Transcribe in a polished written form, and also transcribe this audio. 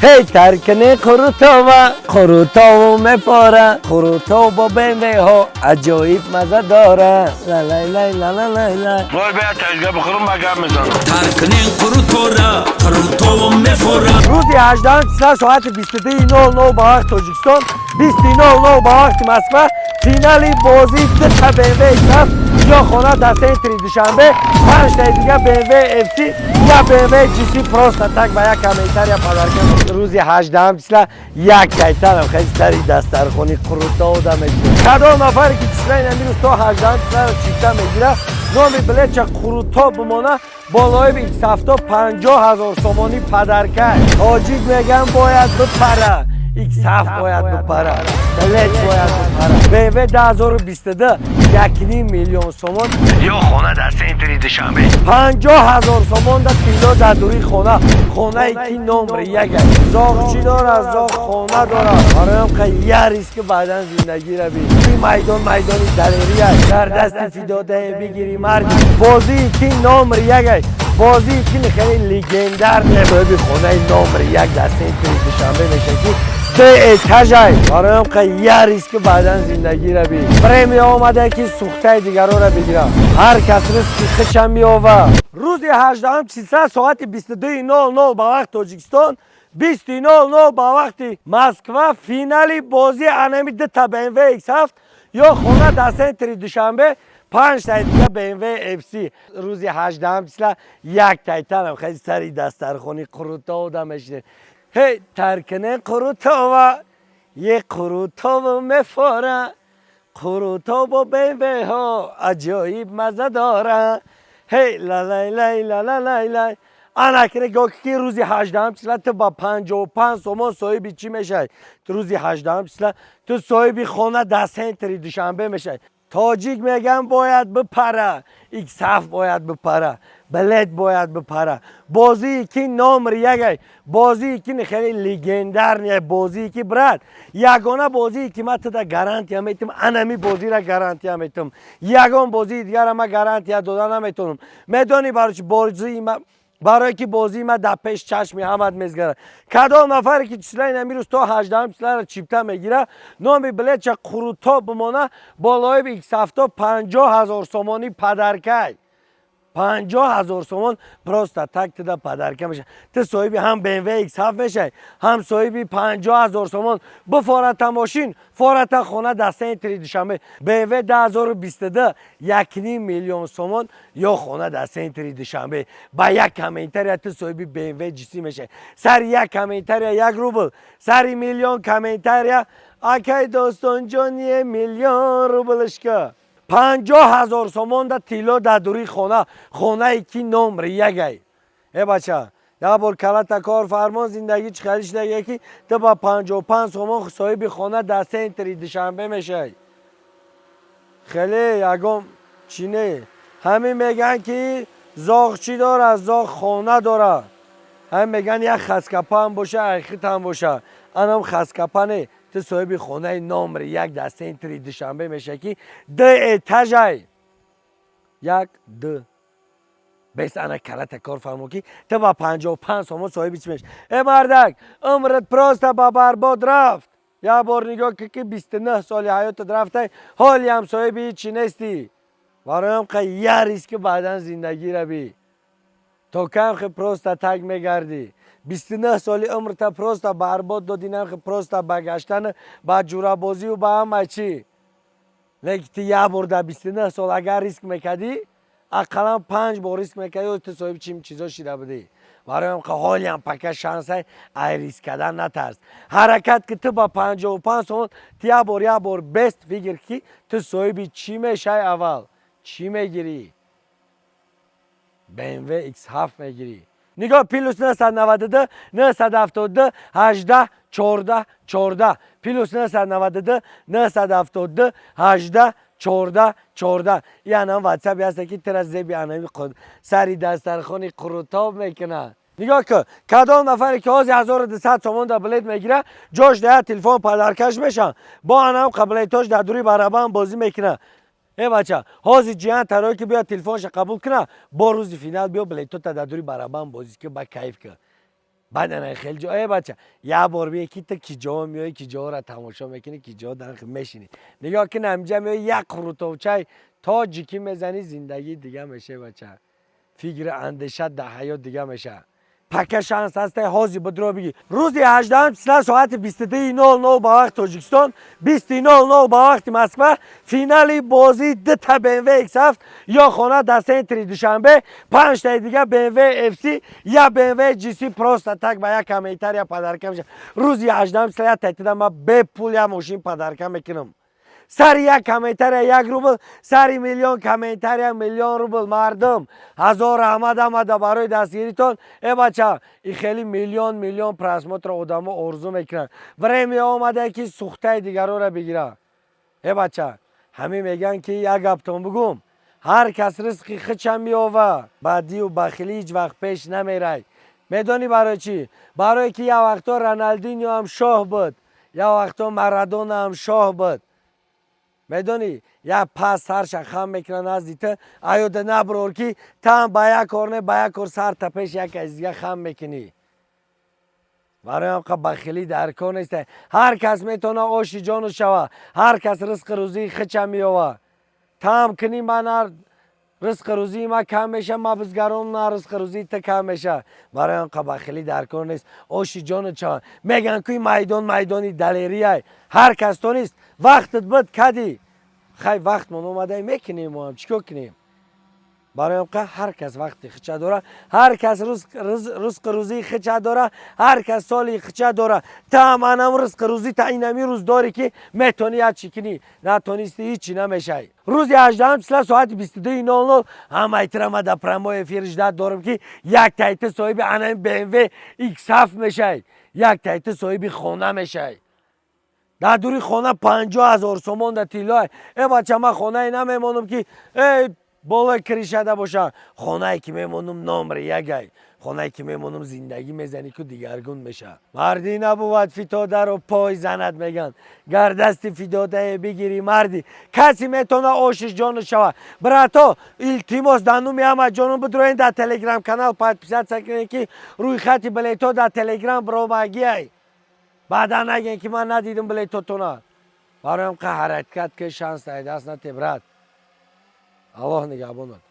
Ҳей, таркани Қурутова, Қурутову мефора, Қурутов бо БМВ-ҳо аҷоиб маза дора. Лалай лалай лай. Вой, бия таҷга бихӯрам, ба гап мезанам. Таркнен Қурутора, Қурутову мефора. Рӯзи 18 числа соати 22:00 ба вақти Тоҷикистон, 20:00 ба вақти Москва, финали бозии дута БМВ X7 ё хона дар центри Душанбе, панҷтаи дига БМВ FC, я БМВ GC просто так ба як комментария подарка. Рӯзи 18 числа як кайтарам хеле сари дастархони Қурутовда мешинем. Кадом нафаре ки числаи намирӯз то 18 числаро чипта мегирад, номи билетча Қурутоб бимона, болои X7 50 000 сомонӣ подарка. Тоҷик меган, бояд бипара, X7 бояд бипара, билет бояд бипара. БМВ 2022 1,5 миллион сомон ё хона дар центри Душанбе. 50 000 сомон да тилло дар дури хона, хонае ки номри як аст. Зоғ чӣ дорад? Зоғ хона дорад. Бароям қа я риски баъдан зиндагиро би. Ин майдон майдони далерӣ аст, дар дасти фидодае бигирӣ марди. Бозии ки номри як аст, бозии ки хеле легендарный, соҳиби хонаи номри як дар центри Душанбе мешавад, ки ду этажай. Бароям қа я риски баъдан зиндагиро би. Премия омада, ки сухтаи дигароро бигирам. Ҳар кас риски хича меова. Рӯзи 18 числа соати 22:00 ба вақти Тоҷикистон, 20:00 ба вақти Москва, финали бозии анами дута БМВ X7 ё хона дар центри Душанбе, панҷтаи дига БМВ FC. Рӯзи 18 числа як тайтарам хеле сари дастархони Қурутовда мешинем. Ҳей, таркане Қурутова, е Қурутову мефора, Қурутов бо БМВ-ҳо аҷоиб маза дора. Ҳей, лалай лай лалай лай. Ана нигоҳ, ки рӯзи 18 числа ту ба 55 сомон соҳиби чӣ мешавӣ? Ту рӯзи 18 числа ту соҳиби хона дар центри Душанбе мешавӣ. Тоҷик меган, бояд бипара, X7 бояд бипара, билет бояд бипара. Бозии ки номри якай, бозии ки хеле легендарный, бозии ки, брат, ягона бозие ки ман туда гарантия метам, анами бозиро гарантия метам. Ягон бозии дигара ман гарантия дода наметавонам. Медонӣ барои чи? Бозии ма, барое ки бозии ма дар пеш чашми ҳамат мезгарад. Кадом нафаре ки числаи намирӯз то 18 числаро чипта мегира, номи билетча Қурутоб бимона, болои X7 50 000 сомонӣ подаркай. 50 000 сомон просто так туда подарка меша. Ту соҳиби ҳам БМВ X7 мешавӣ, ҳам соҳиби 50 000 сомон. Бифората мошин, фората хона дар центри Душанбе. БМВ 2022 1,5 миллион сомон ё хона дар центри Душанбе. Ба як комментария ту соҳиби БМВ GC мешавӣ. Сари як комментария 1 рубл, сари миллион комментария, акай Достонҷон, миллион рублишка. 50 000 сомон да тилло дар дури хона, хонае ки номри якай. Э бача, як бор калата кор фармон, зиндагӣ чӣ хелиш дагия, ки ту ба 55 сомон соҳиби хона дар центри Душанбе мешавӣ. Хеле ягон чӣ не. Ҳамин мегӯянд, ки зоғ чӣ дорад? Зоғ хона дорад. Ҳамин мегӯянд, як хаскапаам боша, айхитам боша, анам хаскапа не. Ту соҳиби хонаи номри як дар центри Душанбе мешавӣ, ки ду этажай, як ду бес. Ана калата кор фармо, ки ту ба 55 сомон соҳиби чӣ мешавӣ. Э мардак, умрат просто ба барбод рафт. Як бор нигоҳ ки, ки 29 соли ҳаётат рафтай, ҳолиам соҳиби ҳичи нестӣ. Бароям қа я риски баъдан зиндагиро би. То кам хе просто так мегардӣ? 29 соли умрта просто барбод додӣ, намхе просто ба гаштан, ба ҷурабозию ба ҳама чӣ. Лекин ту як бор дар 29 сол агар риск мекардӣ, ақаллан панҷ бор риск мекардӣ, ту соҳиби чим чизо шида будӣ. Бароям ҳолиам пока шансай, ай риск кардан натарс, ҳаракат ки. Ту ба 55 сомон, ту як бор, як бор бест фикр, ки ту соҳиби чӣ мешавӣ. Аввал чӣ мегирӣ? БМВ X7 мегирӣ. Нигоҳ: +992 972 18 14 14, +992 972 18 14 14. И анам ватсап ҳаста, ки тира зеби анами сари дастархони Қурутоб мекунад. Нигоҳ кун, кадом нафаре ки ҳозир 1200 сомон да билет мегира, ҷош да як телефон подаркаш мешаванд. Бо анам билетош дар дури барабан бозӣ мекунад. Э бача, ҳозир ҷиян тарое, ки биё телефонша қабул куна, бо рӯзи финал биё, билетота дар дури барабан бозӣ ки, ба кайф ка. Баъдан хеле ҷо, э бача, як бор бие, ки ту ки ҷо меои, ки ҷоро тамошо мекунӣ, ки ҷо дар мешинӣ. Нигоҳ кун, ҳаминҷа меои, як қурутовчай тоҷикӣ мезанӣ, зиндагӣ дига меше, бача. Фикри андеша дар ҳаёт дига меша. Пока шанс ҳастай, ҳозир бидро бигӣ. Рӯзи 18 числа, соати 22:00 ба вақти Тоҷикистон, 20:00 ба вақти Москва, финали бозии дута BMW X7 ё хона дар центри Душанбе, панҷтаи дига BMW FC я BMW GC просто так ба як комментария подарка меша. Рӯзи 18 числа як тайтида ма бепул як мошин подарка мекунам. Сари як комментария 1 рубл, сари миллион комментария миллион рубл. Мардум, ҳазор раҳмат омада барои дастгиритон. Э бача, и хеле миллион миллион просмотр одамо орзу мекунанд. Время омада, ки сухтаи дигароро бигира. Э бача, ҳамин мегӯянд, ки як гаптон бугум: ҳар кас ризқи хича меёва. Бадию бахилӣ ҳеҷ вақт пеш намерай. Медонӣ барои чӣ? Барое ки як вақто Роналдино ҳам шоҳ буд, як вақто Марадона ҳам шоҳ буд. Медонӣ, як пас сарша хам мекунад назди ту, аёда наброр, ки там ба як кор не, ба як кор сар та пеш як аз дига хам мекунӣ. Барои ҳамқа бахилӣ дар кор нест. Ҳар кас метавона оши ҷону шава, ҳар кас ризқи рӯзии хича меёва. Там кунӣ, ман ризқи рӯзии ма кам меша, ма бизгарон на ризқи рӯзии ту кам меша. Барои ҳамқа бахилӣ дар кор нест. Оши ҷону шава. Мегӯянд, куи майдон майдони далерияй. Ҳар кас тонист, вақтат буд, кадӣ. Хай, вақтмон омадай, мекунем, моам чӣ кор кунем? Барои ҳамқа ҳар кас вақти хича дора, ҳар кас ризқи рӯзии хича дора, ҳар кас соли хича дора. Та манам ризқи рӯзӣ та инами рӯз дорӣ, ки метавонӣ як чӣ кунӣ, натонисти, ҳичи намешай. Рӯзи 18 числа, соати 22:00 ҳамаи тира ма дар прямой эфир ждать дорам, ки як тайти соҳиби анами BMW X7 мешай, як тайти соҳиби хона мешай. Дар дури хона 50 000 сомон да тиллоа. Э бача, ман хонае намемонам, ки э болои крышада боша. Хонае ки мемонам, номри ягай. Хонае ки мемонам, зиндагӣ мезанӣ, ку дигаргун меша. Мардӣ набувад фитодаро пой занад, мегӯянд. Гар дасти фидодае бигирӣ, мардӣ. Касе метавона ошиш ҷону шава. Брато, илтимос, дар нуми ҳама ҷонум, бидроен дар Телеграм канал подписаться кунед, ки рӯйхати билетҳо дар Телеграм биромагиай. Баъдан нагӯен, ки ман надидим билетотона. Барои ҳам қа ҳаракат ки шанс дай даст нате, брат. Аллоҳ нигаҳбонат.